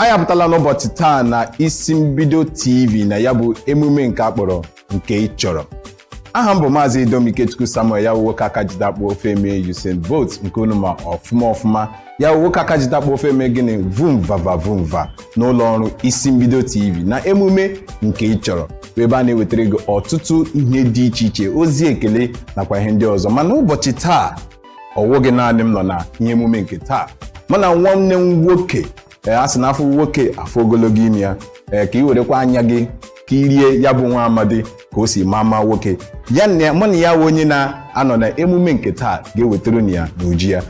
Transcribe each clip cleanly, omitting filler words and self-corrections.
Anyị apụtala n'ụbọchị taa na Isi Mbido TV na ya bụ emume nke a kpọrọ Nke Ị Chọrọ. Aha m bụ Maazị Idomikechukwu Samuel, ya bụ nwoke aka jide akpụ ofe eme Usain Bolt nke unu ma ọfụma ọfụma, ya bụ nwoke aka jide akpụ ofe eme gịnị vum vava vum va n'ụlọ ọrụ Isi Mbido TV na emume Nke Ị Chọrọ, bụ ebe a na-ewetara gị ọtụtụ ihe dị iche iche, ozi ekele nakwa ihe ndị ọzọ. Mana ụbọchị taa, ọ wụghị naanị m nọ na ihe emume nke taa. Mụ na nwanne m nwoke, ee, a sị na afụ nwoke afụ ogologo imi ya. Ee, ka ị werekwa anya gị kirie ya bụ nwa amadi ka o si maa mma nwoke ya na mụ na ya wụ onye na-anọ na emume nke taa ga-ewetara unu ya n'uju ya.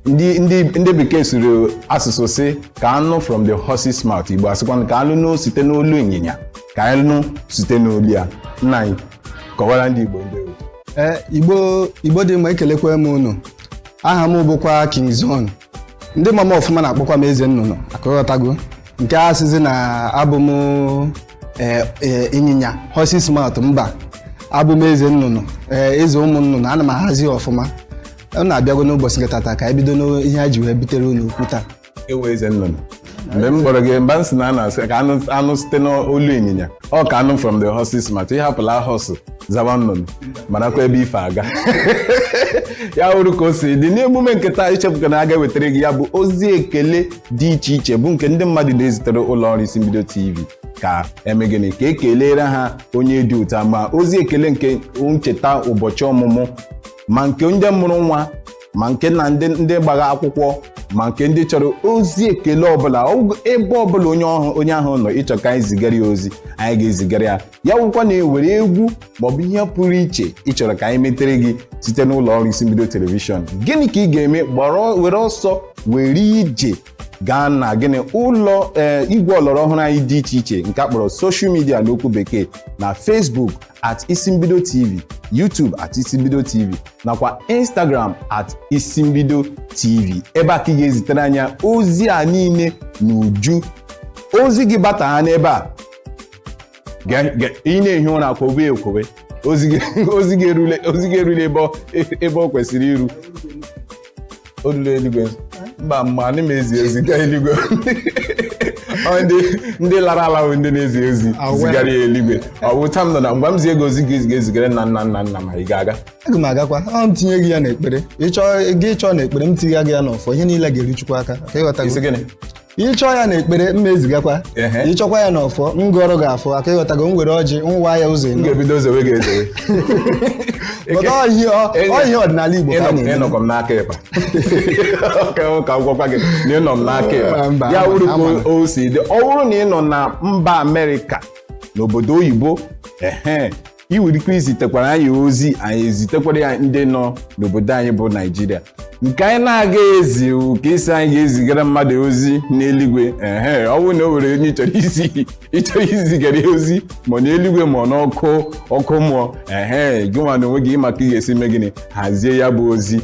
Ndị bekee sụrụ asụsụ sị ka anụ from the horse's mouth. Igbo asịkwanụ ka anụ nụ site n'olu ịnyịnya, ka anyị nụ site n'olu ya. Nna anyị, kọwara ndị Igbo ndị. Ee, Igbo, Igbo dị mma, ekelekwa m unu. Aha m bụkwa King Zone. Ndị mama ọfụma na-akpọkwa m eze nnụnụ. Akụghọtago nke a sịzi na abụ m ịnyịnya horse's mouth. Mba, abụ m eze nnụnụ, ee, eze ụmụ nnụnụ. Ana m ahazi ya ọfụma. Ọ na-abịago n'ụbọchị nke tata ka anyị bido n'ihe a ji wee butere unu okwu taa. Ewe, eze nnụnụ, mgbe m kpọrọ gị mba, m sị na a na-asị ka anụ anụ site n'olu ịnyịnya, ọ ka anụ from the horse's mouth. Ịhapụla horse zawa nnụnụ, marakwa ebe ife aga ya wuru ka o si dị n'emume nke taa. Ichefuka na a ga-ewetara gị ya bụ ozi ekele dị iche iche bụ nke ndị mmadụ na-ezitere ụlọ ọrụ Isi Mbido TV ka eme gịnị, ka ekelere ha onye dị ụta, ma ozi ekele nke ncheta ụbọchị ọmụmụ, ma nke ndị mụrụ nwa, ma nke na ndị gbara akwụkwọ, ma nke ndị chọrọ ozi ekele ọbụla. Ebe ọbụla onye ahụ nọ ịchọ ka anyị zigara ya ozi, anyị ga-ezigara ya. Ya wụkwa na ewere egwu maọbụ ihe pụrụ iche ịchọrọ ka anyị metere gị site n'ụlọ ọrụ Isi Mbido Telivishọn, gịnị ka ị ga-eme? Gbara were ọsọ were ije gaa na gịnị, ụlọ ee igwe ọlọrọ ọhụrụ anyị dị iche iche nke a kpọrọ social media n'okwu bekee, na Facebook @IsimbidoTV, YouTube @IsimbidoTV, nakwa Instagram @IsimbidoTV. Ebe a ka ị ga-ezitere anya ozi a niile n'uju. Ozi gị bata ha n'ebe a, ị na-ehi ụra, kwobe ekwobe, ozi gị erule ebe ọ kwesịrị iru. O ruru eluigwe? Mba, mma ana m ezi ozi gaa eluigwe. Ọ ndị lara ala bụ ndị na-ezi ozi zigara ya eluigwe. Ọ bụ taa m nọ na mgbe m zie gị ozi gị ga-ezigara nna nna nna nna ma ị ga-aga. Aga m agakwa. Ọ m tinye gị ya n'ekpere, ịchọọ gị chọọ n'ekpere, m tinye gị ya n'ọfọ, ihe niile ga-eru Chukwu aka. Ka ịghọtago? Isi gịnị? Ịchọọ ya n'ekpere, m ezigakwa. Ịchọkwa ya n'ọfọ, m gụọrọ gị afọ. Aka ịghọtago? M were ọjị nwa ya ụzọ M ịnọ. ga-ebido zewe gị ezewe. But ọ ihe ọdịnala Igbo ka a na-eme. Ịnọkọ m n'aka ịkpa ka m gwakwa gị na ịnọ m n'aka ịkpa. Mba, ya wuru ka ama. O si dị, ọ bụrụ na ị nọ na mba Amerịka, n'obodo oyibo, ehe, ị nwere ike izitekwara anyị ozi, anyị ezitekwara ya ndị nọ n'obodo anyị bụ Naijiria. Nke anyị na-aga ezi wụ ka isi anyị ga-ezigara mmadụ ozi n'eluigwe. Ehe, ọ bụrụ na o nwere onye ịchọrọ isi ịchọrọ izigara ya ozi, ma n'eluigwe ma n'ọkụ ọkụ mmụọ, ehe, gị nwa na onwe gị maka ị ga-esi mee gịnị, hazie ya bụ ozi,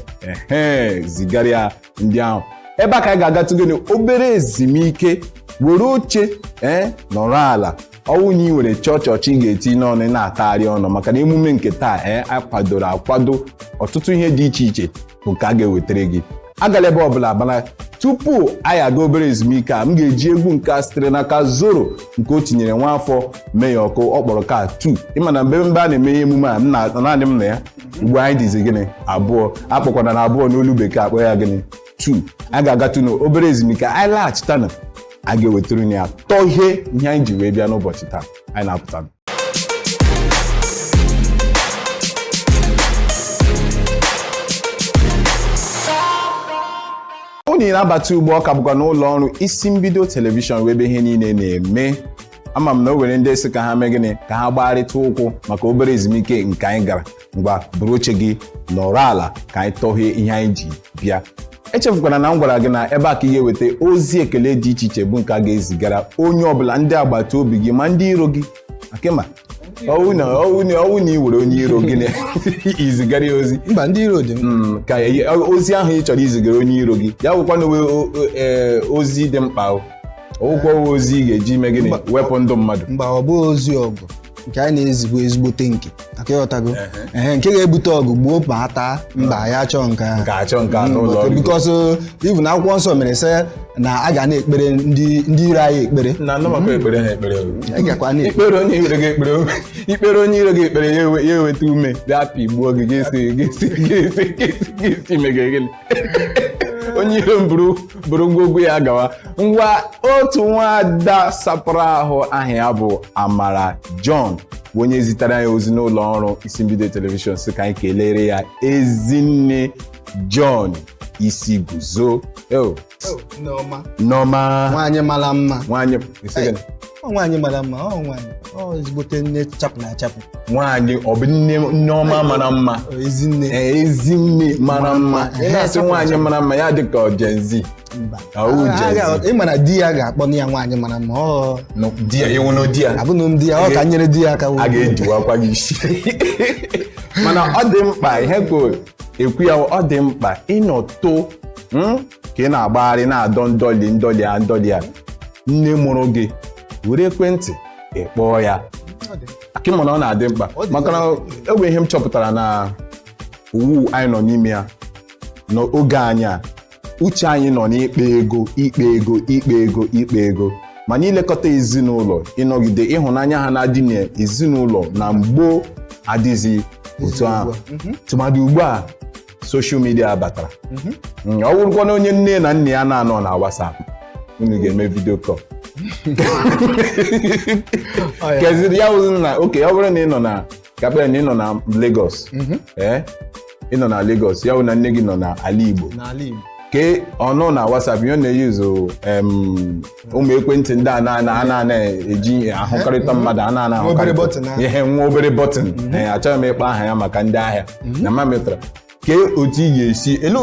ehe, zigara ya ndị ahụ. Ebe a ka anyị ga-agatụ gịnị, obere ezumike. Were oche, ee, nọrọ ala. Ọwụ na ị nwere chọọchị ị ga-eti n'ọnụ, ị na-atagharị ọnụ, maka na emume nke taa, ee, akwadoro akwado ọtụtụ ihe dị iche iche bụ nke a ga-ewetara gị. Agala ebe ọbụla. Bana tupu anyị aga obere ezumike a, m ga-eji egwu nke a sitere n'aka Zoro nke o tinyere nwaafọ mee ya ọkụ ọ kpọrọ ka 2. Ịma na mgbe a na-eme ihe emume a, m na naanị m na ya. Ugbu anyị dịzi gịnị, abụọ. Akpọkwana na abụọ n'olu bekee, akpọ ya gịnị, 2. Anyị ga-agatụ n'obere ezumike. Anyị laghachita na a ga-ewetara unu ya tọọ ihe anyị ji wee bịa n'ụbọchị taa. Anyị na-apụta. Unu na-abata ugbu, ọ ka bụkwa n'ụlọ ọrụ Isi Mbido Telivishọn wee ebe ihe niile na-eme. Ama m na o nwere ndị sị ka ha mee gịnị, ka ha gbagharịta ụkwụ maka obere ezumike nke anyị gara. Ngwa, buru oche gị nọrọ ala ka anyị tọhie ihe anyị ji bịa. Echefukwana na m gwara gị na ebe a ka ị ga-eweta ozi ekele dị iche iche bụ nke a ga-ezigara onye ọbụla, ndị agbata obi gị ma ndị iro gị. Akịma ọwụ na ị were onye iro gị na izigara ya ozi. Mba, ndị iro dị m. Ka ozi ahụ ị chọrọ izigara onye iro gị, ya wụkwa na ozi dị mkpa o. Ọwụkwa ozi ị ga-eji mee gịnị, wepụ ndụ mmadụ. Mba, ọ bụghị ozi ọgụ. Nke anyị na-ezigbo ezigbote nke aka, ịghọtago? Ehe, nke ga-ebute ọgụ gbuo ma taa, mba, ya chọọ nke ahụ. Nke achọ nke a n'ụlọ ọrụ gị. Because even akwụkwọ nsọ mere sị na a ga na-ekpere ndị iro anyị ekpere. Na anụmakwa ekpere ha ekpere o. A gakwa na-ekpe. Ikpere onye iro gị ekpere, ikpere onye iro gị ekpere, ya eweta ume bịa pigbuo gị, gị si gị si gị si gị si megere gịnị? Onye iro m buru ngwongwo ya gawa. Ngwa, otu nwaada sapụrụ ahụ, aha ya bụ Amara John, bụ onye zitere anyị ozi n'ụlọ ọrụ Isi Mbido Television, sị ka anyị kelere ya Ezinne John Isi Guzo. Oh, Nneọma. Nneọma. Nwaanyị mara mma. Nwaanyị isi gịnị? Ọ nwaanyị mara mma, ọ nwaanyị, ọ ezigbote nne chapụ na achapụ. Nwaanyị ọ bụ nne, Nneọma mara mma. Ọ ezinne. Ee, ezinne mara mma. Ị na-asị nwaanyị mara mma, ya dị ka Gen Z. Mba. Ọwụ Gen Z. Ị mara di ya ga-akpọ ya nwaanyị mara mma, ọ No, di ya ịnwụ di ya. Abụnụ m di ya, ọ ka nyere di ya aka. A ga-ejiwakwa gị isi, mana ọ dị mkpa ihe ka ekwu ya, ọ dị mkpa ịnọtụ ka ị na-agbagharị na-adọ ndọli ndọli a ndọli a, nne mụrụ gị, were ekwentị ị kpọọ ya. Akịma na ọ na-adị mkpa, Ọ dị. maka na enwe ihe m chọpụtara na owu anyị nọ n'ime ya n'oge anyị a, uche anyị nọ n'ikpe ego, ikpe ego, ikpe ego, ikpe ego, mana ilekọta ezinụlọ, ịnọgide ịhụnanya ha na-adị n'ezinụlọ na mgbo adịghị otu ahụ, tụmadị ugbu a social media batara. Ọ bụrụkwa na onye nne na nna ya na-anọ na WhatsApp, unu ga-eme video call. Keziri ya wụzi na oke ọ bụrụ na ị nọ na kapere na ị nọ na Lagos, ee, ị nọ na Lagos, ya wụ na nne gị nọ na ala Igbo, n'ala Igbo, ke ọ nọ na WhatsApp, ihe ọ na-eyuzu ụmụ ekwentị ndị a na a na-eji ahụkọrịta mmadụ a na Nwa obere button ahụ. ihe nwa obere button. Ee, achọghị m ịkpọ aha ya maka ndị ahịa na mametara ke otu ị ga-esi ele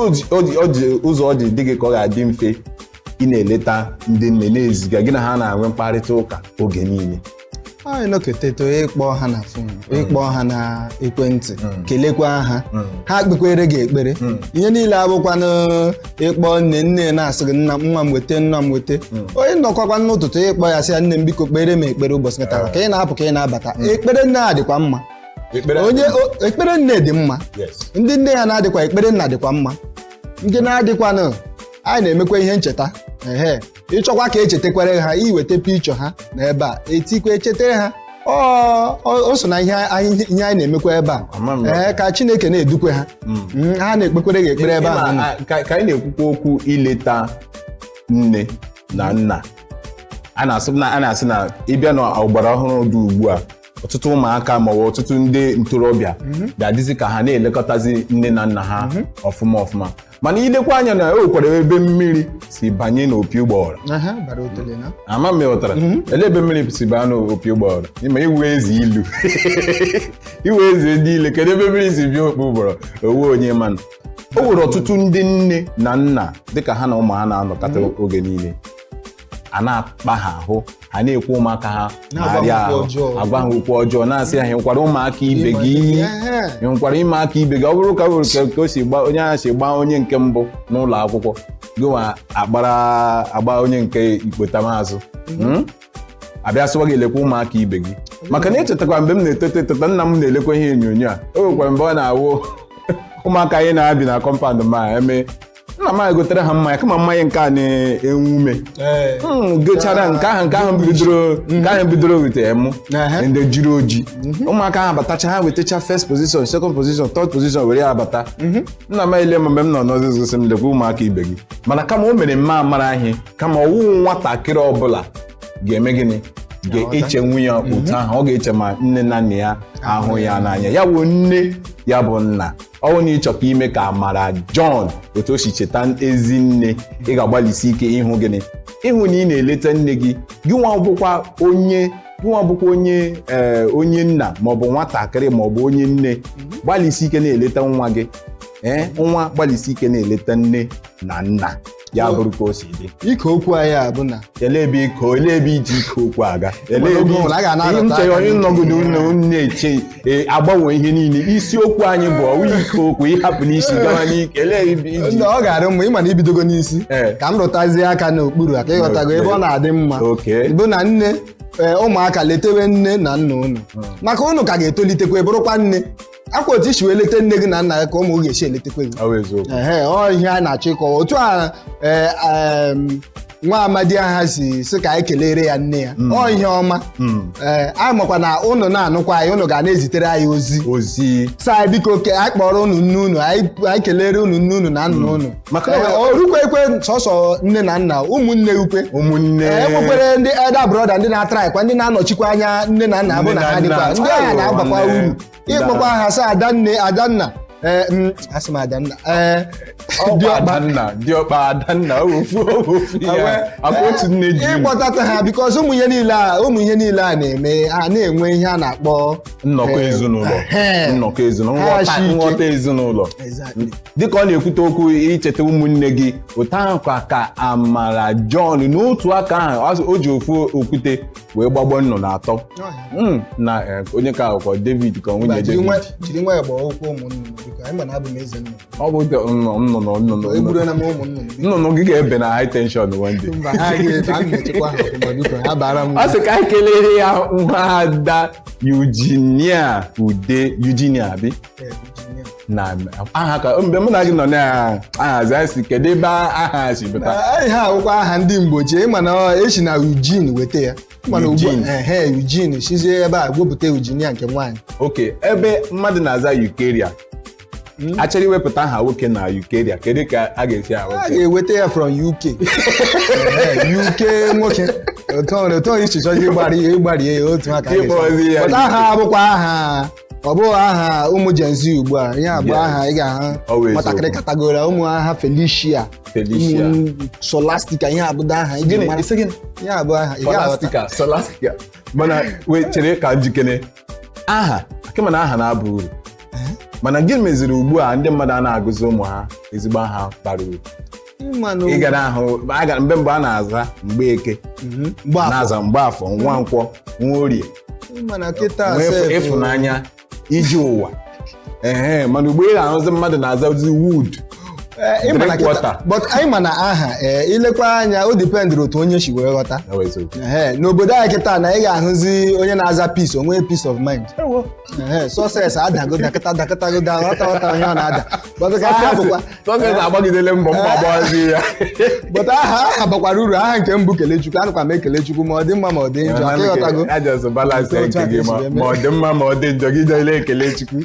ụzọ ọ dị dị gị ka ọ ga-adị mfe ị na-eleta ndị nne, na-eziga gị na ha na-enwe mkparịta ụka oge niile. Anyị nọketeto, ịkpọ ha na phone, ịkpọ ha na ekwentị, kelekwa ha, ha kpekwere gị ekpere. Ihe niile abụkwanụ ịkpọ nne, nne na-asị gị, "Nna nwa m weta, nna m weta." Onye nọkwakwa n'ụtụtụ, ịkpọ ya, sị ya, "Nne m, biko kpere m ekpere ụbọchị taa," ka ị na-apụ, ka ị na-abata. Ekpere nne a dịkwa mma. Ekpere. Onye ekpere nne dị mma. Ndị nne ya na-adịkwa, ekpere nna dịkwa mma. Ndị na-adịkwanụ, anyị na-emekwa ihe ncheta. Ehe, ịchọkwa ka echetakwere ha, iweta picture ha na ebe a etikwa echetara ha. O so na ihe anyị na-emekwa ebe a. Ama m. Ee, ka Chineke na-edukwe ha. Ha na-ekpekwere gị ekpere ebe ahụ. Ịma, ka anyị na-ekwukwa okwu ileta nne na nna, a na-asị na ịbịa n'ọgbara ọhụrụ dị ugbu a, ọtụtụ ụmụaka ma ọ bụ ọtụtụ ndị ntorobịa ga-adịzi ka ha na-elekọtazi nne na nna ha ọfụma ọfụma, mana ilekwa anya na e nwekwara ebe mmiri si banye n'opi ụgbọghọrọ. Aha, bara otele na. Ama m ịghọtara ele ebe mmiri si baa n'opi ụgbọghọrọ. Ịma iwe eze ilu, iwe eze ndị ile, kedu ebe mmiri si bịa okpu ụgbọrọ owe onye? Mana o nwere ọtụtụ ndị nne na nna, dịka ha na ụmụ ha na-anọkọta oge niile, a na-akpa ha ahụ, ha na-ekwu ụmụaka ha Na-agwa na-arịa ha okwu ahụ ọjọọ. Agwa ha okwu ọjọọ, na-asị ha, "Hụkwara ụmụaka ibe gị, Ehe. hụkwara ime aka ibe gị." Ọ bụrụ ka nwere ka o si gba onye ahụ, si gbaa onye nke mbụ n'ụlọ akwụkwọ, gịnwa agbara agba onye nke ikpotamazụ. Abịa sịwa gị, "Lekwa ụmụaka ibe gị." Maka na echetakwa mgbe m na-etota etota, nna m na-elekwa ihe onyonyo a. O nwekwara mgbe ọ na-awụ ụmụaka anyị na-abi na compound ma eme, nna m egotere ha mmanya, kama mmanya nke a na-enwe ume. Gochara nke ahụ, nke ahụ bidoro wete mụ. Ehe. Ndị jiri oji ụmụaka ahụ batacha, ha wetacha first position, second position, third position, were ya abata. Nna m ele m mgbe m nọ n'ọzụzụ, sị m, "Lekwa ụmụaka ibe gị." Mana kama o mere mma amara ihe, kama ọwụ nwatakịrị ọbụla ga-eme gịnị ga-eche nwunye ya otu ahụ ọ ga-eche ma nne na nna ya ahụ ya n'anya, ya bụ nne, ya bụ nna. Ọ bụ na ịchọ ka ime ka Amara John otu o si cheta ezi nne, ị ga-agbalịsi ike ịhụ gịnị, ịhụ na ị na-eleta nne gị. Gị nwa bụkwa onye, gị nwa bụkwa onye, ee, onye nna maọbụ nwatakịrị maọbụ onye nne, gbalịsi ike na-eleta nwa gị. Ee, nwa, gbalịsi ike na-eleta nne na nna ya, bụrụ ka o si dị. Ike okwu anyị a bụ na Elee ebe iko, elee ebe iji ike okwu aga? Elee Oge ebe ọbụla a ga na-arụta ihe m chere aka onye n'ike. nọgide unu na-eche agbanwe ihe niile. Isiokwu anyị bụ ọwụ ike okwu ịhapụ n'isi gawa n'ike. Elee ebe iji Ndị ọ ga-adị mma, ịma na ibidogo n'isi, Ee. ka m rụtazie aka n'okpuru aka, ịghọtago ebe ọ na-adị mma Okay. bụ na nne Ụmụaka, letewe nne na nna unu, maka unu ka ga-etolitekwa bụrụkwa nne. Akwa otu isi wee lete nne gị na nna gị ka ụmụ gị ga-esi eletekwe gị. Ọ bụ eziokwu. Ehe, ọ ihe a na-achọ ịkọwa otu a. Nwa amadi aha si sị ka anyị kelere ya nne ya, ọ ihe ọma. Anyị makwa na unu na-anụkwa anyị, unu ga na-ezitere anyị ozi, ozi sị anyị biko ke anyị kpọrọ unu nne unu, anyị kelere unu nne unu na nna unu. Maka O rukwa ekwe sọsọ nne na nna, ụmụnne ukwe. Ụmụnne. E nwekwere ndị elder brother, ndị na-atara ekwa, ndị na-anọchikwa anya nne na nna, bụ na ha Nne na dịkwa nna. ndị agha na-agbakwa Nne. uru ịkpọkwa ha sị adanne, adanna, asị m adanna, Ọkwa diọkpa. Adanna, diọkpa, adanna, ofu ya akwa otu nne ji. Ịkpọtata ha, because ụmụ ihe niile a na-eme, a na-enwe ihe a na-akpọ nnọkọ ezinụlọ. ehe. Nnọkọ ezinụlọ. Ha Nghọta shi ike. nghọta ezinụlọ. Exactly. Dịka ọ na-ekwute okwu icheta ụmụnne gị, otu ahụ kwa ka Amara John n'otu aka ahụ o ji ofu okwute wee gbagbo nnụnụ atọ. Na onye ka akwụkwọ David ka nwunye Mba, jiri David. Jiri nwayọ gbaa okwu ụmụ nnụnụ, biko. Anyị ma na abụ m eze nnụnụ. Ọ bụ nnụnụ nnụnụ. Egburu na m ụmụ nnụnụ, biko. Nnụnụ gị ga-ebe na high tension one day. Mba, ha ga-ebe, a na-echekwa ha ọfụma, biko, ha bara m. Ọ sị ka anyị kelere ya nwaada Eugenia Ude, Eugenia abi? Eugenia. Na aha ka mgbe mụ na gị nọ na-ahazi, anyị si kedu ebe aha si pụta? Ihe akwụkwọ aha ndị mgbe ochie, ịma na esi na Eugene weta ya. Ịma na ugbu a- Eugene. Ehe, Eugene sizie ebe a gwepụta Eugenia nke nwaanyị. Ok, ebe mmadụ na-aza Eukarya, achọrọ iwepụta aha nwoke na Eukarya, kedu ka a ga-esi A aweta? ga-eweta ya from UK. Ehe, UK nwoke, otu isi chọzi ịgbarie ya otu aka a ga-esi. Ịkpọzi ya. But aha abụkwa aha, ọ bụghị aha ụmụ Gen Z ugbu a. Ihe a bụ Yes. aha ị ga-ahụ Ọ bụ eziokwu. nwatakịrị katagoro ụmụ aha Felicia, Felicia. ụmụ Solastica, ihe abụdo aha iji Gịnị? mara. Isi gịnị? Ihe abụ aha ị ga-aghọta. Scholastica, Scholastica. Mana wee chere ka njikere aha kama na aha na-aba uru, mana gịnị meziri ugbu a ndị mmadụ a na-agụzi ụmụ ha ezigbo aha bara uru? Ịma na Ị gara ahụ a gara mgbe mbụ a na-aza Mgbeke, Mgbaafọ. na-aza Mgbaafọ, Nwankwọ, Nwaorie, Ịma na kịta nwee sef, ịfụnanya ije ụwa, ehe. Mana ugbu ị ga-ahụzi mmadụ na-azazi Wood, Ịma na drink kịta water. But anyị ma na aha, ilekwa anya, o dependịrị otu onye si wee ghọta. Na wee eziokwu. Ehe, n'obodo anyị kịta na ị ga-ahụzi onye na-aza Peace, onwe peace of mind. Ehe, Success adago, dakịta dakịtago da ghọta ghọta ihe ọ na-ada. But ka aha bụkwa Success agbagidele mbọ mgba agbazi ya. But aha bakwara uru. Aha nke mbụ Kelechukwu, anụkwa m Ekelechukwu, ma ọ dị mma ma ọ dị njọ, aka ịghọtago. Ajọsọ balance Otu nke a ka gị esi ma eme. ma ọ dị mma ma ọ dị njọ, gị jele ekele Chukwu.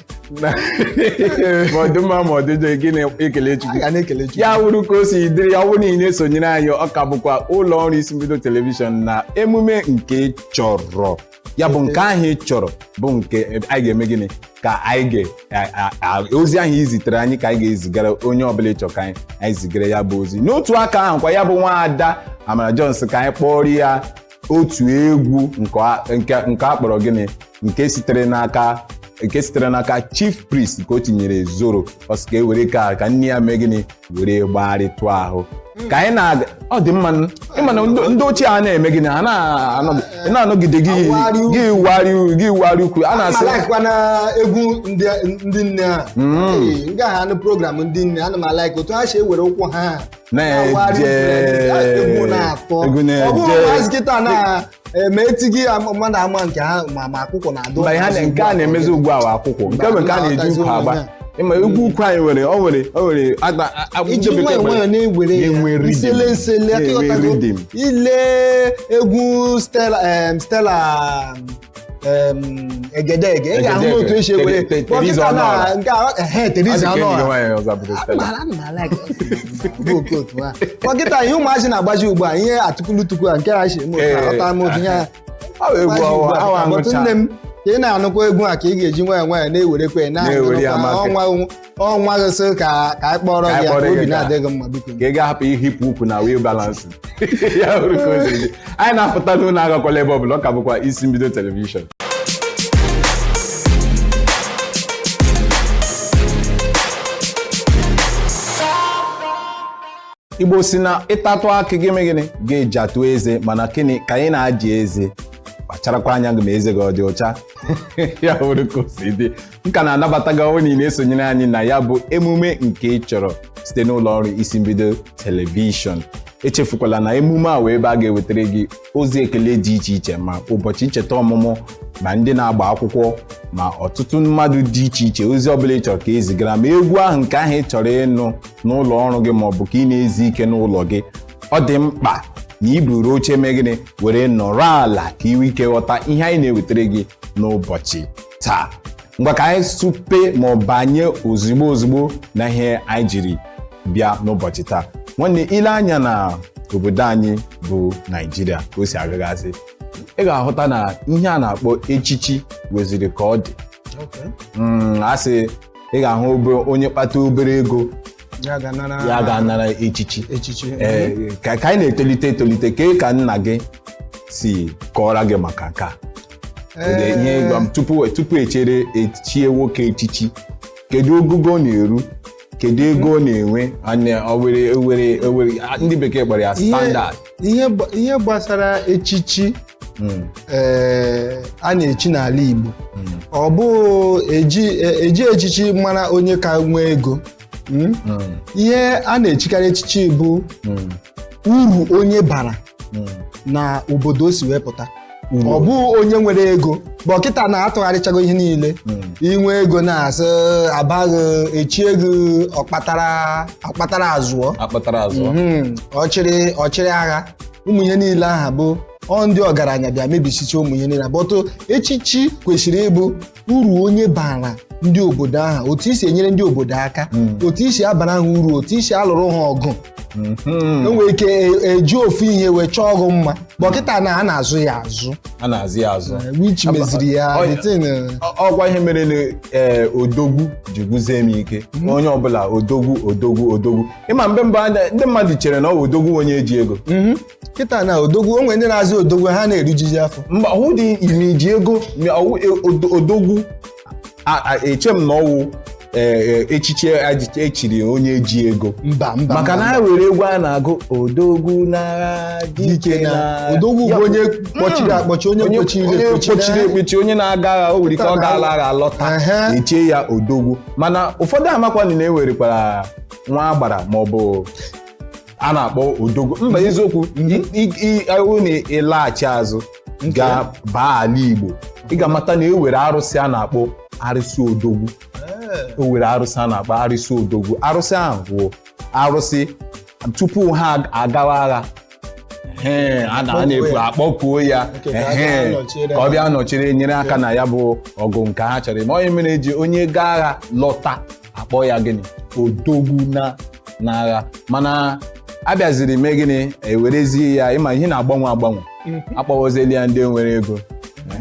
Ma ọ dị mma ma ọ dị njọ, gị na-ekele A Chukwu. ga na-ekele Chukwu. Ya wuru ka o si dịrị ya, ọ bụrụ na ị na-esonyere anyị, ọ ka bụkwa ụlọ ọrụ Isi Mbido Telivishọn na emume nke ị chọrọ. Ya bụ nke ahụ ị chọrọ bụ nke anyị ga-eme gịnị ka anyị ga ozi ahụ i zitere anyị ka anyị ga-ezigara onye ọbụla ịchọ ka anyị zigara ya bụ ozi. N'otu aka ahụ kwa, ya bụ nwaada Amara Jones, ka anyị kpọrọ ya otu egwu nke a kpọrọ gịnị, nke sitere n'aka Chief Priest ka o tinyere Zoro. Ọ sị ka e were ka nne ya mee gịnị, were gbagharịtụ ahụ ka anyị na ọ dị mma. Ịma na ndị ochie a na-eme gịnị, ha na-anọgide gị Awari ukwu. gị wari ukwu a na-asị. Alaikwa na egwu ndị nne a. Ee, ndị ahụ anụ program ndị nne, ana m alaik otu ha si ewere ụkwụ ha Na-eje. na-awari ukwu, egwu na-atọ. Egwu na-eje. Ọ bụghị ụmụazị kịta na-eme eti gị mmadụ ama nke ha ma akwụkwọ na-adụ. Mba, ihe nke a na-emezi ugbu a bụ akwụkwọ nke bụ nke a na-eji ukwu agba. Ịma egwu ukwu anyị nwere, o nwere iji ndị bekee nwayọọ nwayọọ na-ewere ya na-enwe rhythm. nsele nsele aka. Na-enwe Ịghọtago? rhythm. Ile egwu Stella Egedege, ị ga-ahụ Egedege. otu esi ewere. Teresa Dọkịta na Ọnụọra. nke ehe, Teresa Ọ dị ka enyi gị Ọnụọra. nwaanyị ọzọ bụrụ Stella. Ana m alike bụ okotu a. Dọkịta, ihe ụmụazị na-agbaji ugbu a, ihe atụkulutukwu a nke ha si eme otu a, ghọta m otu ihe a. Ọ bụ egwu ọwa awa But aṅụcha. nne m, ka ị na-anụkwa egwu a, ka ị ga-eji nwayọọ nwayọọ na-ewerekwa ya, Na-ewere ya na-anụkwa maka- ọnwa gị sị ka anyị kpọrọ Ka anyị gị ya, kpọrọ ka gị obi na-adị gị mma, biko. Ka ị ga-ahapụ ihipụ ukwu na wheel balance ya bụrụ ka o siri dị. Anyị na-apụta n'ụlọ, agakwala ebe ọbụla. Ọ ka bụkwa Isi Mbido Telivishọn. Igbo si na ịtatụ akị gị mee gịnị, gị jatụ eze. Mana gịnị ka anyị na-aji eze? Kpacharakwa anya gị ma eze gị ọ dị ọcha. Ya bụrụ ka o si dị, m ka na-anabata gị ọnwụ niile esonyere anyị na ya bụ emume nke ị chọrọ site n'ụlọ ọrụ Isi Mbido Telivishọn. Echefukwala na emume a wee ebe a ga-ewetara gị ozi ekele dị iche iche, ma ụbọchị ncheta ọmụmụ, ma ndị na-agba akwụkwọ, ma ọtụtụ mmadụ dị iche iche. Ozi ọbụla ị chọrọ ka e zigara, ma egwu ahụ nke ahụ ị chọrọ ịnụ n'ụlọ ọrụ gị, ma ọ bụ ka ị na-ezu ike n'ụlọ gị, ọ dị mkpa na i buru oche mee gịnị, were nọrọ ala ka ị nwee ike ghọta ihe anyị na-ewetara gị n'ụbọchị taa. Ngwa, ka anyị supe ma ọ banye ozugbo ozugbo na ihe anyị jiri bịa n'ụbọchị taa. Nwanne, ile anya na obodo anyị bụ Naijiria ka o si agagasị, ị ga-ahụta na ihe a na-akpọ echichi weziri ka ọ dị. A sị ị ga-ahụ onye kpata obere ego, ya ga-anara ya ga-anara echichi. Echichi. Ee, ka anyị na-etolite etolite, ka nna gị si kọọrọ gị maka nke a? Kedu ihe ịgwa m tupu echere echie nwoke echichi, kedu ogugo ọ na-eru, kedu ego ọ na-enwe? Anya o were were were ndị bekee kpọrọ ya standard. Ihe gbasara echichi a na-echi n'ala Igbo, ọ bụ eji echichi mara onye ka nwee ego. Ihe a na-echikarị echichi bụ uru onye bara na obodo o si wee pụta. Ọ bụ onye nwere ego bụ ọkịta na-atụgharịchago ihe niile. Inwe ego na-asị abaghị echie gị ọkpatara akpatara azụọ. Akpatara azụ. Ọchịrị ọchịrị agha, ụmụ ihe niile aha bụ ọ ndị ọgaranya bịa mebisicha ụmụ ihe niile. Bọtụ echichi kwesịrị ịbụ uru onye bara ndị obodo ahụ, otu isi enyere ndị obodo aka, otu isi abara ha uru, otu isi alụrụ ha ọgụ. E nwere ike eji ofu ihe wee chọọ ọgụ mma, bọkịta na a na-azụ ya azụ. A na-azụ ya azụ. Which meziri ya the thing, Ọkwa ihe mere na odogwu ji gwuzie m ike. Onye ọbụla odogwu, odogwu, odogwu. Ịma mgbe mbụ ndị mmadụ chere na ọ bụ odogwu onye eji ego. Kịta na odogwu, o nwere ndị na-azụ odogwu, ha na-erijuzi afọ. Mba, ọwụ dị ime iji ego ma ọwụ odogwu eche m na ọwụ echichi echiri onye ji ego. Mba, mba. Maka mba, na a were egwu a na-agụ odogwu n'agha dike dike na na odogwu Ya bụ onye kpọchiri akpọchi, onye kpochiri onye ekpochi. kpochiri ekpochi, onye na-aga agha, o nwere ike ọ gaala agha lọta, echie ya odogwu. Mana ụfọdụ amakwanụ na ewerekwara nwa agbara maọbụ a na-akpọ odogwu. Mba, eziokwu, ọ na ịlaghachi azụ gaa baa ala Igbo, ị ga-amata na e were arụsị a na-akpọ arụsị odogwu. O were arụsị a na-akpọ arụsị odogwu. Arụsị ahụ bụ arụsị tupu ha agawa agha. Ehe, a na-ekwu akpọkuo ya. Okay, ka a ehe, bịa nọchiere ka ọ ha. bịa nọchiri, nyere aka na ya bụ ọgụ nke ha chọrọ ime. Onye mere eji onye gaa agha lọta, akpọ ya gịnị? Odogwu na n'agha. Mana abịaziri mee gịnị, ewerezie ya, ịma ihe na-agbanwe agbanwe, akpọwozieli ya ndị nwere ego.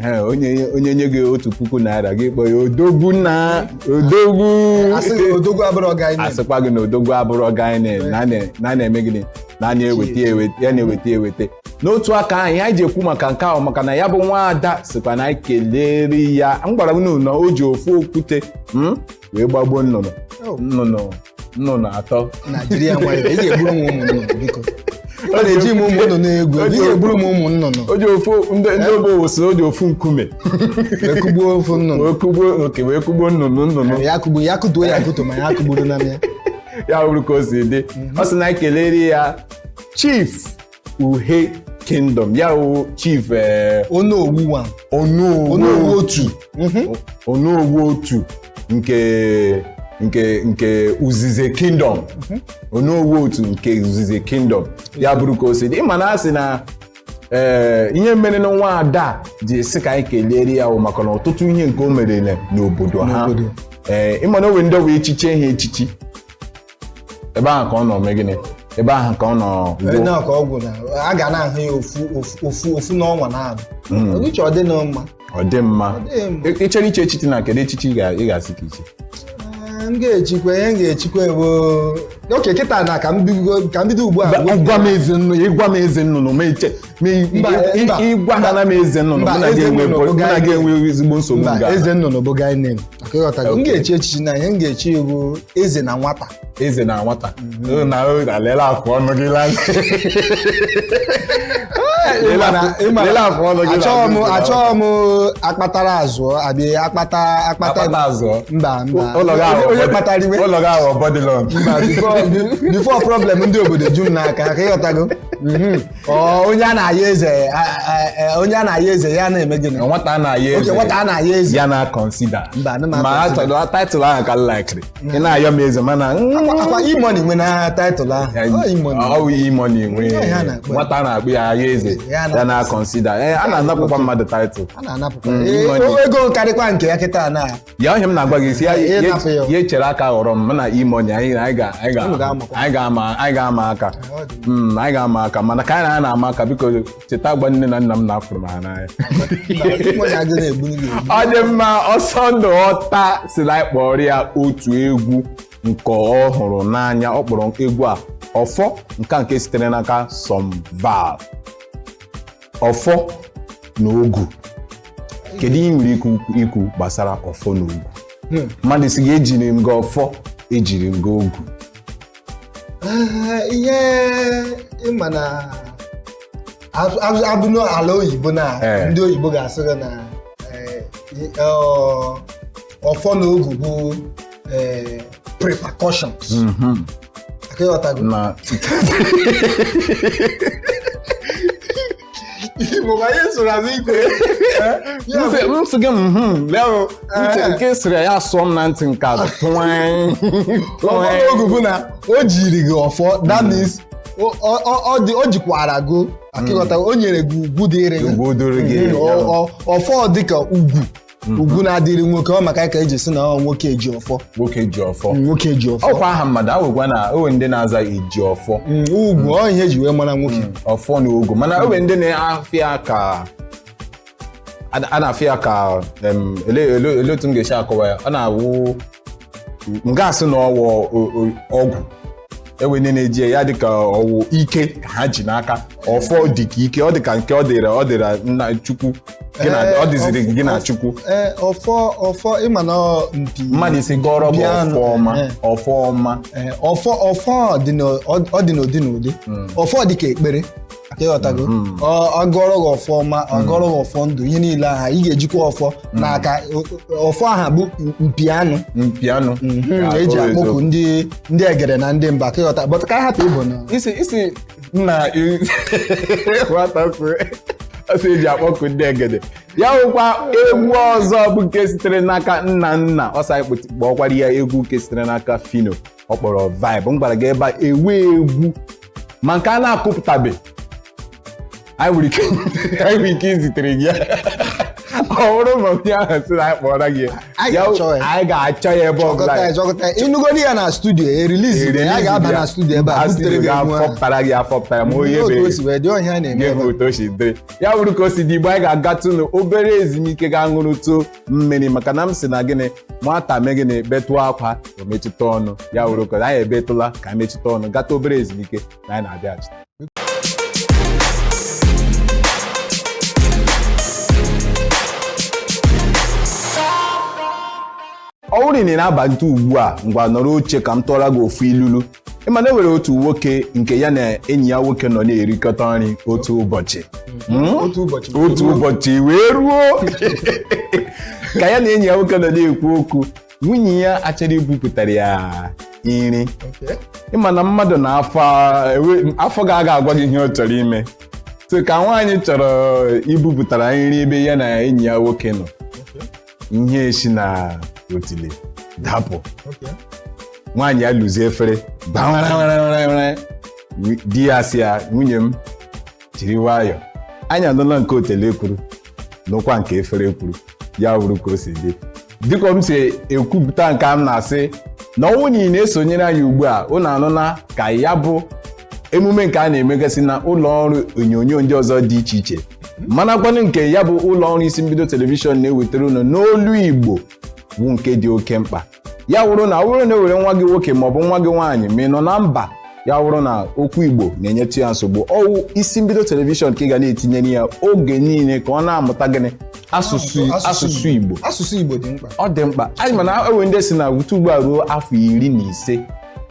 Ehe, onye nye gị 1000 naira, gị kpọọ ya odogwu na odogwu. Asị gị odogwu abụrụ ọga. Asịkwa gị na odogwu abụrụ ọgaine na na-eme gịnị, na na-eweta eweta ya, na-eweta eweta. N'otu aka ahụ, ihe anyị ji ekwu maka nke ahụ, maka na ya bụ nwaada sịkwa na anyị kelere ya. M gwara unu na o ji ofu okwute wee gbagbuo nnụnụ Oh. nnụnụ atọ. Naijiria nwayọ, ị ga-egburu m ụmụ nnụnụ, biko. Ọ na-eji m ụmụ nnụnụ egwu, ị ga-egburu m ụmụ nnụnụ. O ji ofu ndị obo si o ji ofu nkume wee kụgbuo ofu nnụnụ. Wee kụgbuo oke, wee kụgbuo nnụnụ. Ya kụgbu ya, kụtuo ya, akụtu ma ya kụgburu na ya. Ya bụrụ ka o si dị, ọ sị na anyị kelere ya Chief Uhe Kingdom, ya wụ Chief Onowu one. Onowu. Onowu otu. Onowu otu nke Uzize Kingdom, Onowu otu nke Uzize Kingdom. Ya bụrụ ka o si dị, ịma na a sị na ihe mere na nwa ada ji esi ka anyị kelere ya wụ maka na ọtụtụ ihe nke o mere n'obodo ha. N'obodo. Ee, ịma na o nwere ndị ọ bụ echiche ha echichi ebe ahụ ka ọ nọ mee gịnị, ebe ahụ ka ọ nọ gwuo. Na ka ọgwụ na a ga na-ahụ ya ofu ofu ofu ofu n'ọnwa na-abụ uche, ọ dị na mma. Ọ dị mma. Ọ dị mma. Ị chọrọ iche echichi, na kedu echichi ị ga-asị ka iche? Ee, m ga-echikwa ihe m ga-echikwa bụ oke kịta na ka m bido ugbu a. Gwa m eze nnụnụ, ịgwa m eze nnụnụ, ma eche ma Mba, mba, ịgwa ha na m eze nnụnụ, Mba, mụ na gị eze enwe nnụnụ bụ mụ na gị guy enwe ezigbo nsogbu. Mba, nga eze nnụnụ bụ guy name. Maka ịghọtago, m Okay. ga-echi echichi na ihe m ga-echi bụ eze na nwata. Eze na nwata na alela afụ ọnụ gị la. Lelee afụ ọnụ gị na Achọghị m azụ. Achọghị m akpatara azụọ abịa akpata akpata. Akpata azụọ. Mba, mba. Ụlọ gị ahụ Onye kpatara iwe. Ụlọ gị ahụ bodilon. Mba, before problem ndị obodo ju m n'aka ka ịghọtago. Ọ, onye a na-aya eze onye a na-aya eze ya na-eme gịnị? Nwata a na-aya Oke eze. nwata a na-aya eze. Ya na consider. Mba, ana m ma a-consider. Title ahụ ka m likiri. Ị na-ayọ m eze mana Akwa E-Money nwe na title ahụ. Ọ E-Money. Ọ wụ E-Money nwe. Ọ ya na-akpọ ya. Nwata a na-akpụ ya aya eze. Ya na- Ya na consider. Ee, a na-anapụkwa mmadụ title. A na-anapụkwa. E-Money. Ego karịkwa nke ya kịta na. Ya ihe m na-agwa gị si ya Ihe napụ ya. Ya echere aka ghọrọ m mana E-Money anyị anyị ga anyị ga Unu ga-amakwa. anyị ga-ama aka. Ọ dị. Anyị ga-ama aka, mana ka anyị na-ama aka, biko cheta gwa nne na nna m na afụrụ m ha n'anya. Mba, E-Money adịghị na-egbu gị egbu. Ọ dị mma. Ọsọ ndụ ọta si na anyị kpọrọ ya otu egwu nke ọ hụrụ n'anya. Ọ kpọrọ egwu a Ọfọ, nke a nke sitere n'aka Somval. Ọfọ na ogu, kedu ihe ị nwere ike ikwu gbasara ọfọ na ogu? Mmadụ si gị ejiri m gị ọfọ, ejiri m gị ogu. Ihe ịma na abụ n'ala oyibo na ndị oyibo ga-asị gị na ọfọ na ogu bụ precautions. Aka ịghọtago? Na Igbo ma ihe soro azụ ikwe. M sị gị lee o, ntị nke sịrị ya sụọ m na ntị nke a tụwanyị. Ọfọ na ogu bụ na o jiri gị ọfọ, that means o jikwara gị aka, ịghọtago? O nyere gị ugwu dịrị gị. Ugwu dịrị gị. Ọfọ dịka ugwu, ugwu na-adịrị nwoke. Ọ maka ka eji sị na ọ nwoke ji ọfọ. Nwoke ji ọfọ. Nwoke ji ọfọ. Ọkwa aha mmadụ awụkwa na owe ndị na-aza iji ọfọ. Ugwu ọ ihe eji wee mara nwoke. Ọfọ na ogu, mana owe ndị na-afịa ka a na-afịa ka ele otu m ga-esi akọwa ya, ọ na-awụ m ga-asị na ọwụ ọgwụ. Ewe ndị na-eji ya dịka ọwụ ike ka ha ji n'aka. Ọfọ dị ka ike, ọ dị ka nke ọ dịrị nna Chukwu gị na ọ dịziri gị na Chukwu. Ee, ọfọ, ọfọ, ịma na ọ mpi Mmadụ isi gọrọ gị Bịanụ, ọfọ ọma. Ọfọ ọma. Ee, ọfọ dị ọ dị n'ụdị n'ụdị. Ọfọ dị ka ekpere ka ịghọtago. Ọ gọrọ gị ọfọ ọma, ọ gọrọ gị ọfọ ndụ, ihe niile aha ị ga-ejikwa ọfọ n'aka. Ọfọ aha bụ mpi anụ. Mpi anụ. Eji akpọku ndị egede na ndị mba ka ịghọta, but ka anyị hapụ ịbụ na Isi nna nwata sị ọsọ eji akpọku ndị egede ya wụkwa egwu ọzọ bụ nke sitere n'aka nna nna ọsọ anyị kpọkwara ya egwu nke sitere n'aka Fino ọ kpọrọ Vibe. M gwara gị ebe a ewe egwu ma nke a na-akụpụtabe, anyị nwere ike izitere gị ya. Ọ bụrụ ma onye ahụ sị na anyị kpọrọ gị ya. Anyị ga-achọ ya. Anyị ga-achọ ya ebe ọbụla. Chọkọta ya, chọkọta ya. Ịnụgodi ya na studio erilizi ya, ga-aba na studio ebe a butere gị egwu ahụ. Afọpụtara gị, afọpụtara ma onye Otu be o si wee dị ọhịa na-eme nye ebe gị a. otu o si dịrị ya bụrụ ka o si dị. Igbo, anyị ga-agatụ obere ezumike, ga ṅụrụtụ mmiri, maka na m sị na gịnị nwata mee gịnị betụ akwa o metụta ọnụ ya wụrụ ka anyị ebetụla ka anyị metụta ọnụ, gata obere ezumike na anyị na-abịaghachite. Ọ bụrụ na ị na-aba nte ugbu a, ngwa nọrọ oche ka m tụọra gị ofu ilulu. Ịma na e nwere otu nwoke nke ya na enyi ya nwoke nọ na-erikọta nri otu ụbọchị. Otu ụbọchị. Otu ụbọchị wee ruo ka ya na enyi ya nwoke nọ na-ekwu okwu, nwunye ya achọrọ ibupụtara ya nri. Ịma na mmadụ na afọ afọ ga-aga agwa gị ihe ọ chọrọ ime. So ka nwaanyị chọrọ ibupụtara nri ebe ya na enyi ya nwoke nọ, ihe esi na otile dapụ. Nwaanyị ya lụzie efere gbawara. Di ya sị ya, "Nwunye m, jiri nwayọọ, anyị anụla nke otele kwuru, nụkwa nke efere kwuru." Ya wuru ka o si dị, dịka m si ekwupụta nke m na-asị na ọnwụ na ị na-esonyere anyị ugbu a, unu anụla ka ya bụ emume nke a na-emegasị na ụlọ ọrụ onyonyo ndị ọzọ dị iche iche, manakwanụ nke ya bụ ụlọ ọrụ isi mbido telivishọn na-ewetara unu n'olu Igbo bụ nke dị oke mkpa. Ya wụrụ na ọ bụrụ na ewere nwa gị nwoke maọbụ nwa gị nwaanyị ma ị nọ na mba, ya wụrụ na okwu Igbo na-enyetụ ya nsogbu, ọwụ isi mbido telivishọn ka ị ga na-etinyere ya oge niile ka ọ na-amụta gịnị? Asụsụ, asụsụ Igbo. Asụsụ Igbo dị mkpa. Ọ dị mkpa. Anyị mana enwe ndị si na wute ugbu a ruo afọ 15.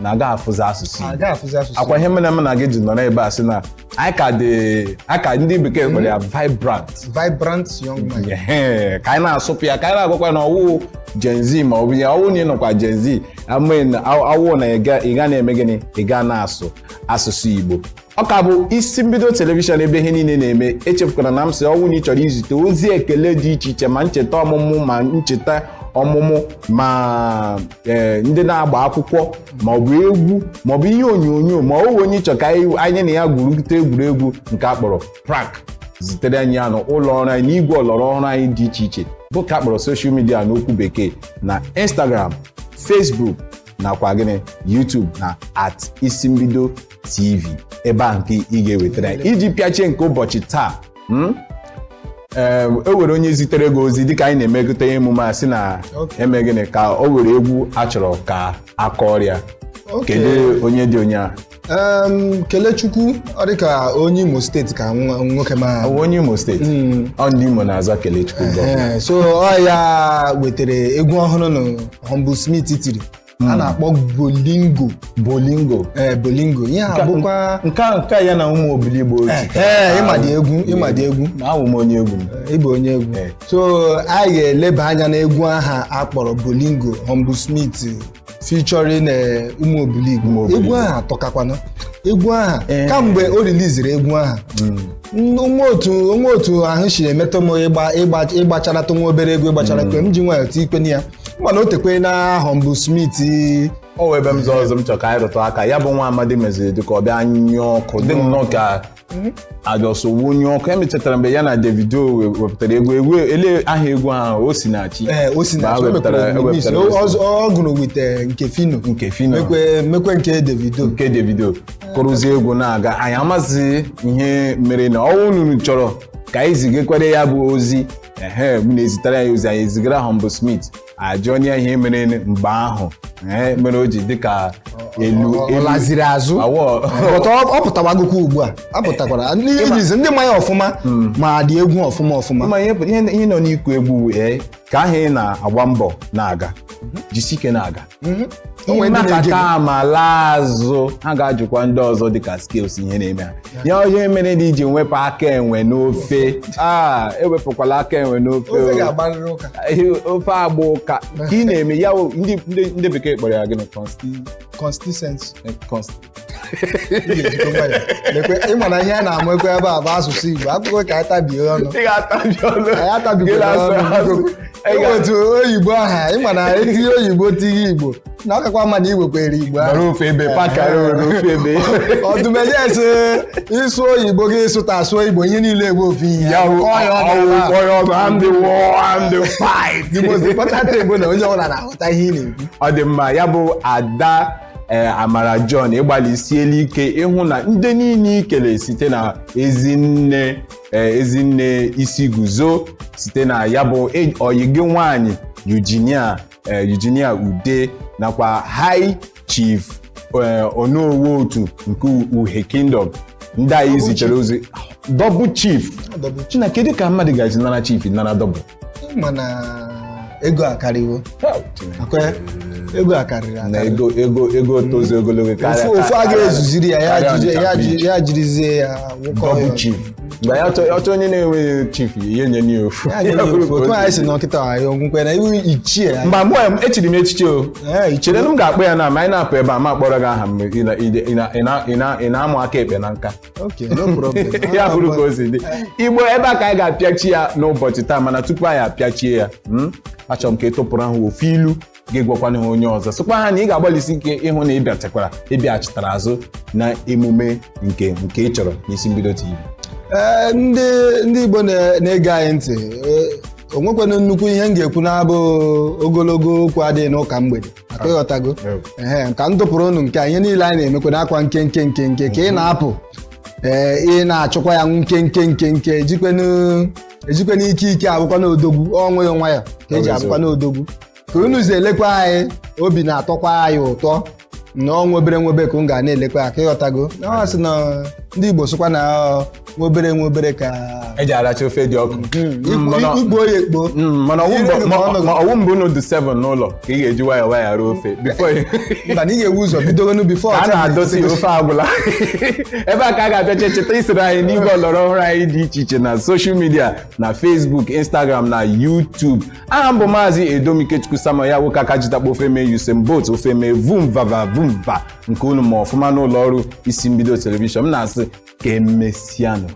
Na aga afụzi asụsụ Igbo. Aga afụzi asụsụ. Akwa ihe mere mụ na gị ji nọrọ ebe a sị na anyị ka dị aka, ndị bekee kpọrọ ya vibrant. Vibrant young mind. Ehe, ka anyị na-asụpụ ya, ka anyị na-agwakwa na ọwụ Gen Z, ma ọ bụ ya ọwụ na ị nọkwa Gen Z amen, awụ na ị ga na-eme gịnị? Ị ga na-asụ asụsụ Igbo. Ọ ka bụ Isi Mbido Television, ebe ihe niile na-eme. Echefukwara na m sị, ọwụ na ị chọrọ izite ozi ekele dị iche iche, ma ncheta ọmụmụ, ma ncheta ọmụmụ, ma ndị na-agba akwụkwọ, ma ọ bụ egwu, ma ọ bụ ihe onyonyo, ma ọ bụ onye ịchọ ka anyị na ya gwurute egwuregwu nke a kpọrọ prank, zitere anyị ya n'ụlọ ọrụ anyị n'igwe ọlọrọ ọhụrụ anyị dị iche iche, bụ ka a kpọrọ social media n'okwu bekee, na Instagram, Facebook nakwa gịnị, YouTube, na @IsimbidoTV. Ebe a nke ị ga-ewetara anyị iji pịachie nke ụbọchị taa. Ee, e nwere onye zitere gị ozi dịka anyị na-emekọta emume a, sị na eme gịnị, ka o were egwu a chọrọ ka akọrịa. Kedu onye dị onye a? Kelechukwu, ọ dị ka onye Imo Steeti ka nwoke ma. Ọ bụ onye Imo Steeti. Ọ ndị Imo na-aza Kelechukwu gọvanọ. Ee, so ọ ya wetere egwu ọhụrụ na Humble Smith tiri a na-akpọ Bolingo. Bolingo. Ee, Bolingo. Ihe a bụkwa nke a ya na ụmụ Obiligbo. Ee, ịma dị egwu, ịma dị egwu. Awụ m onye egwu m. Ịbụ onye egwu. So anyị ga-eleba anya n'egwu aha akpọrọ Bolingo, Humble Smith featuring ụmụ Obiligbo. Ụmụ Obiligbo. Egwu aha atọkakwana, egwu aha. Kamgbe o riliziri egwu aha, nwa otu ahụ si emetụ m ịgba ịgba ịgbacharata nwa obere egwu ịgbachara kwe m ji nwayọọ tikwe ya, mana o tekwe na Humble Smith. O wee ebe m zọ ọzọ m chọrọ ka anyị rụtụ aka, ya bụ nwa amadi meziri dịka ọ bịa nyụọ ọkụ, dị nnọọ ka ajọsọ nyụọ ọkụ. Emechatara mgbe ya na Davido wepụtara egwu ele aha egwu ahụ, o si na chi. Ee, o si na Mgbe a wepụtara ọ gụrụ with nke Fino. Nke Fino. Mekwe nke Davido. Nke Davido kụrụzie egwu na-aga, anyị amazi ihe mere na ọnwụ. Unu chọrọ ka anyị zigekwere ya bụ ozi, ehe, m na-ezitere ya ozi, anyị ezigara Humble Smith, ajụọ ya ihe mere mgbe ahụ, ehe, mere o ji dịka elu Ọ elu laziri azụ. Awọ. But ọ pụtawagokwa ugbu a, ọ pụtakwara ndị irizi ndị ma ya ọfụma ma dị egwu ọfụma ọfụma. Ma ihe nọ n'ikwu egwu, ee, ka ahụ ị na-agba mbọ na-aga, jisi ike na-aga. O nwere ndị na-ege Ịmakata ama laa azụ, ha ga-ajụkwa ndị ọzọ dịka skills ihe na-eme ha ya, ihe mere dị iji wepụ aka enwe n'ofe a. Ewepụkwala aka enwe n'ofe Ofe o. ga-agbarịrị ụka. Ihe ofe agba ụka ka ị na-eme ya wụ ndị bekee kpọrọ ya gịnị? Consti Consistency. Const Ị ga-ejikọ nwayọ. Lekwe, ị ma na ihe a na-amụ ekwe ebe a bụ asụsụ Igbo akụkọ ka anyị tabie ọnụ. Ị ga-atabi ọnụ. Anyị atabikwara Gị na-asụ ọnụ. asụ. Ị Otu oyibo aha, ị ma na etinye oyibo tinye Igbo na ọ kakwa mma na iwekwere Igbo ahụ. Nọrọ ofe ebe pakara ofe ebe. Ọdụmeje ịsụ oyibo gị, ịsụta asụ Igbo, ihe niile bụ ofu ihe. Ya wụ Kọọ ya ọnụ ọwụ ebe a. kọọ ya ọnụ. I'm the war, I'm the fight. The most important thing bụ na onye ọbụla na-aghọta ihe ị na-ekwu. Ọ dị mma. Ya bụ Ada, ee, Amara John, ịgbalịsiela ike ịhụ na ndị niile ikele site na ezinne, ee, ezinne isi guzo, site na ya bụ oyi gị nwanyị Eugenia, ee, Eugenia Ude, nakwa High Chief, ee, Onowu otu nke Uhe Kingdom, ndị anyị zitere ozi, double chief. Double chief. China, kedu ka mmadụ ga-esi nara chief, nara double? Mana ego akarịwo akwa, ego akarịrị Na akarị. Ego tozu ogologo karịa Ofu a ga-ezuziri ya, ya karịa ya Ọnịcha ya jirizie ya wụkọ double ya. chief. Mgbe ya chọọ onye na-enweghị chief, ya enye ya ofu. Ya nye ya ofu. Otu anyị si nọkịta, anyị onwukwe na iwu ichie anyị. Mba, mụ echiri m echiche o. Ee, ichie. Chere na m ga-akpọ ya na ma anyị na-apụ ebe a, ma akpọrọ gị aha m. Ị na-amụ aka ekpe na nka. Okay, no problem. Ya bụrụ ka o si dị, Igbo, ebe a ka anyị ga-apịachi ya n'ụbọchị taa. Mana tupu anyị apịachie ya, achọrọ m ka ị tụpụrụ ahụ ofu ilu ga-egwakwana ha onye ọzọ, sịkwa ha na ị ga-agbalịsi ike ịhụ na ịbịachakwara ịbịachitara azụ na emume nke ị chọrọ n'Isi Mbido TV. Ee, ndị Igbo na-ege anyị ntị, ee, o nwekwana nnukwu ihe m ga-ekwu na-abụ ogologo okwu adịghị n'ụka mgbede aka, ịghọtago? Ehe, ka m tụpụrụ unu nke a, ihe niile anyị na-emekwa n'akwa nkenke nkenke ka ị na-apụ, ee, ị na-achụkwa ya nkenke nkenke, ejikwenụ ike ike abụkwa n'odogwu onwe ya nwayọ ka eji abụkwa n'odogwu, ka unu zi elekwa anyị, obi na-atọkwa anyị ụtọ na ọnwa obere nwebe ka unu ga na-elekwa ya, ka ịghọtago na ọ sị na Ndị Igbo sịkwa na ọ, nwa obere nwa obere ka Eji aracha ofe dị ọkụ. Ikpo ya ekpo. Mana ọwụ Ire mbụ gị ma ọnụ gị. ma ọwụ mbụ unu dị 7 n'ụlọ ka ị ga-eji nwayọọ nwayọọ ruo ofe before Mba, na ị ga-ewu ụzọ bidogonu before ka a na-adozi ofe agwụla. Ebe a ka a ga-abịa. Cheta isoro anyị n'igwe ọlọrọ ọhụrụ anyị dị iche iche na social media, na Facebook, Instagram na YouTube. Aha m bụ Maazị Edomikechukwu Samuel, ya nwoke aka jitakpo ofe mee Usain Bolt, ofe mee vum vava vum va nke unu ma ọfụma n'ụlọ ọrụ Isi Mbido Television. M na-asị ka emesianụ.